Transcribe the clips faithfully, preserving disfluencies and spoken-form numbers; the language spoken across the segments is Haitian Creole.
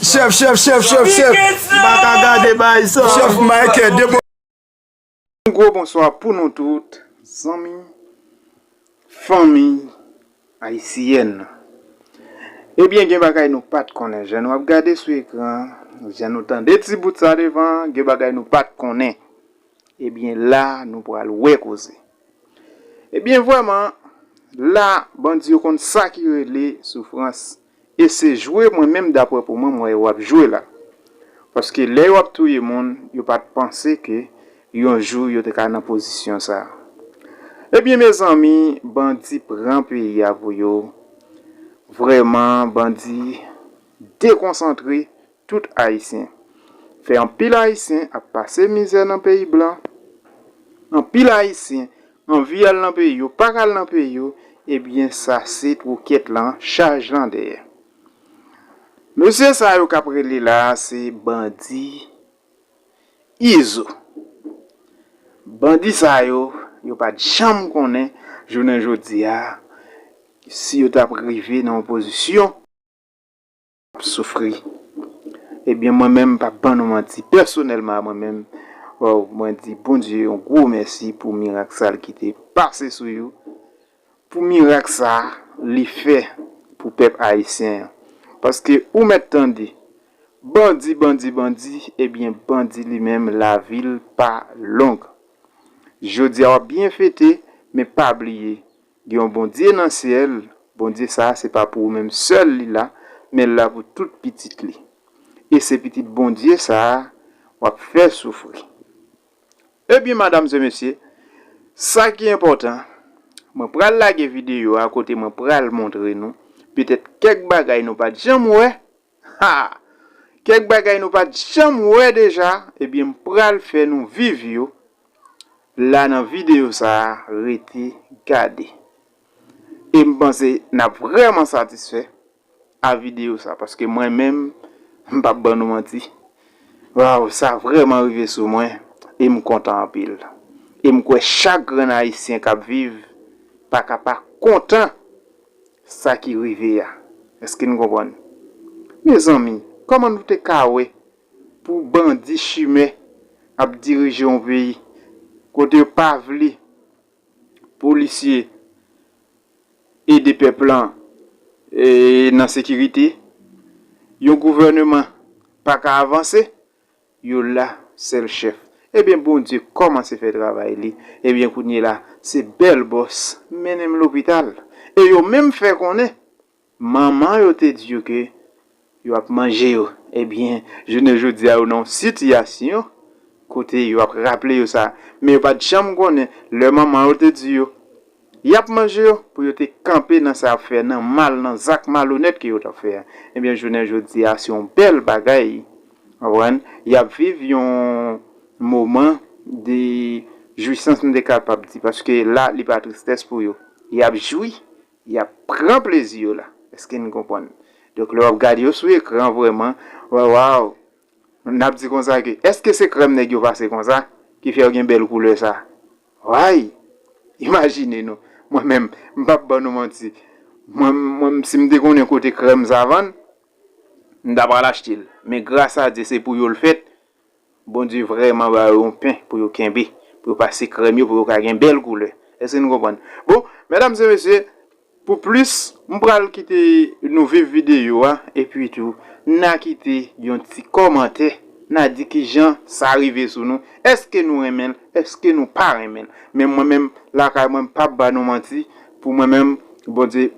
Chèf, chèf, chèf, chèf, chèf. M pa ka gade bay sa. Chèf Michael, debo. Yon gwo bonswa pou nou tout, zanmi, fanmi ayisyèn. Ebyen, gen bagay nou pa t konnen. Jan nou ap gade sou ekran, jan nou tande ti bout sa devan, gen bagay nou pa t konnen. Ebyen, la, nou pral wè koze. Ebyen, vrèman, la, bandi yo konn sa ki rele soufrans. E se jwe mwen menm, daprè pou mwen, m wè yo ap jwe la. Paske lè yo ap touye moun, yo pa t panse ke yon jou yo te ka nan pozisyon sa a. Ebyen, mezanmi, bandi pran peyi a pou yo. Vrèman, bandi dekonsantre tout Ayisyen. Fè anpil Ayisyen ap pase mizè nan peyi blan. Anpil Ayisyen anvi al nan peyi yo, pa ka al nan peyi yo, ebyen sa se twokèt lan, chaj lan dèyè. Mesye sa yo k ap rele la a se bandi Izo. Bandi sa yo, yo pa t janm konnen jounen jodi a si yo t ap rive nan yon pozisyon ap soufri. Ebyen, mwen menm, m p ap ban nou manti. Pèsonèlman, mwen menm, waw, mwen di Bondye yon gwo mèsi pou mirak sa l kite pase sou yo, pou mirak sa li fè pou pèp ayisyen an. Paske ou mèt tande, bandi, bandi, bandi, ebyen, bandi li menm, lavi l pa long. Jodi a, w ap byen fete, men pa bliye, gen yon Bondye nan syèl, Bondye sa a se pa pou ou menm sèl li la, men l la pou tout pitit li. E se pitit Bondye sa a w ap fè soufri. Ebyen, madam e mesye, sa ki enpòtan, mwen pral lage videyo a kote mwen pral montre nou petèt kèk bagay nou pa t janm wè. Ha! Kèk bagay nou pa t janm wè deja, ebyen, m pral fè nou viv yo la nan videyo sa a, rete gade. E m panse n ap vrèman satisfè a videyo sa, paske mwen menm, m p ap ban nou manti. Waw, sa vrèman rive sou mwen, e m kontan anpil. E m kwè chak grenn ayisyen k ap viv pa ka pa kontan sa ki rive a. Èske n konprann? Mezanmi, kòman nou te ka wè pou bandi chimè ap dirije yon peyi kote yo pa vle polisye ede pèp lan e, nan sekirite, yon gouvèneman pa ka avanse, yo la, sèl chèf. Ebyen, Bondye kòmanse fè travay li. Ebyen, kounye la, se bèl bòs mennen m lopital. E yo menm fè konnen, manman yo te di yo ke yo ap manje yo. Ebyen, jounen jodi a, yo nan yon sitiyasyon kote yo ap raple yo sa. Men yo pa t janm konnen, lè manman yo te di yo, y ap manje yo, pou yo te kanpe nan sa y ap fè, nan mal, nan zak malonèt ke yo t ap fè a. Ebyen, jounen jodi a, se yon bèl bagay. Konprann? Y ap viv yon moman de jwisans, m te kapab di, paske la, li pa tristès pou yo. Y ap jwi, y ap pran plezi yo la. Èske n konprann? Donk, lè w ap gade yo sou ekran, vrèman, waw, waw, n ap di konsa ke, èske se krèm nèg yo pase konsa, ki fè yo gen bèl koulè sa? Way! Imajine nou, mwen menm, m p ap ban nou manti. Mwen, mwen, si m te konnen kote krèm sa vann, m ta pral achte l. Men gras a Dye, se pou yo l fèt. Bondye vrèman ba yo yon pen pou yo kenbe, pou yo pase krèm yo, pou yo ka gen bèl koulè. Èske nou konprann? Bon, medam e mesye, pou plis, m pral kite nou viv videyo a, epi tou, n a kite yon ti kòmantè, n a di kijan sa rive sou nou, èske nou renmen l, èske nou pa renmen l. Men mwen menm, lakay mwen, m p ap ba nou manti, pou mwen menm, Bondye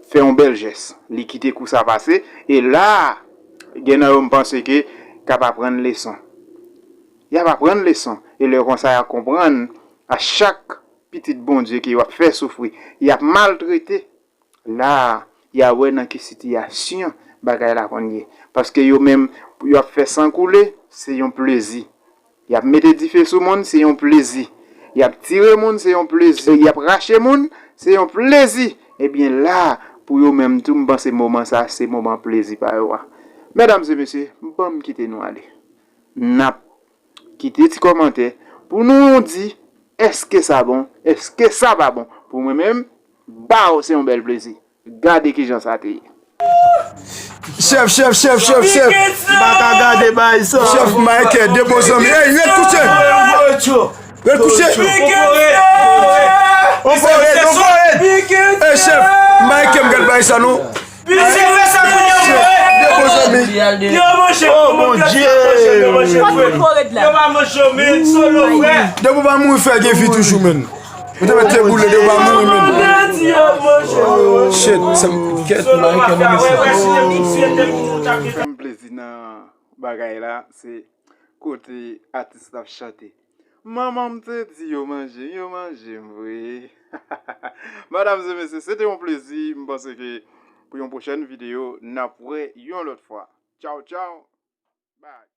fè yon bèl jès. Li kite kou sa pase, e la, gen nan yo m panse ke k ap aprann leson. Y ap aprann leson, e lè konsa y ap konprann a chak pitit Bondye ke yo ap fè soufri, y ap maltrete. La, y a wè nan ki sitiyasyon bagay la konn ye. Paske yo menm, yo ap fè san koule, se yon plezi. Y ap mete dife sou moun, se yon plezi. Y ap tire moun, se yon plezi. Y ap rache moun, se yon plezi. Ebyen la, pou yo menm tou, m panse moman sa, se moman plezi pa yo a. Medam e mesye, ban m kite nou ale. N ap kite ti kòmantè pou nou di, èske sa bon, èske sa pa bon. Pou mwen menm, baw, se yon bèl plezi. Gade kijan sa te ye. Chèf, chèf, chèf, chèf, chèf. M pa ka gade bay sa. Chèf Michael, de bon zanmi. Ey, ret kouche. Ret kouche. On fò red, on fò red. Ey, chèf, Michael, m gad bay sa non. Chèf, de bon zanmi. Yo, monchè, oh mon Dieu. Yo pa monchè, men solo, frè. Depi w pa mouri, fè gen vi toujou, menn. Ou te mèt te boule, depi w pa mouri, menn. Shit, sa m kèt. Fè m plezi nan bagay la, se kote atis la ap chante. Manman m te di yo manje m, yo manje m vre. Medam e mesye, se te yon plezi. M panse ke pou yon pwochèn videyo, n ap wè yon lòt fwa. Tchaw, tchaw. Bye.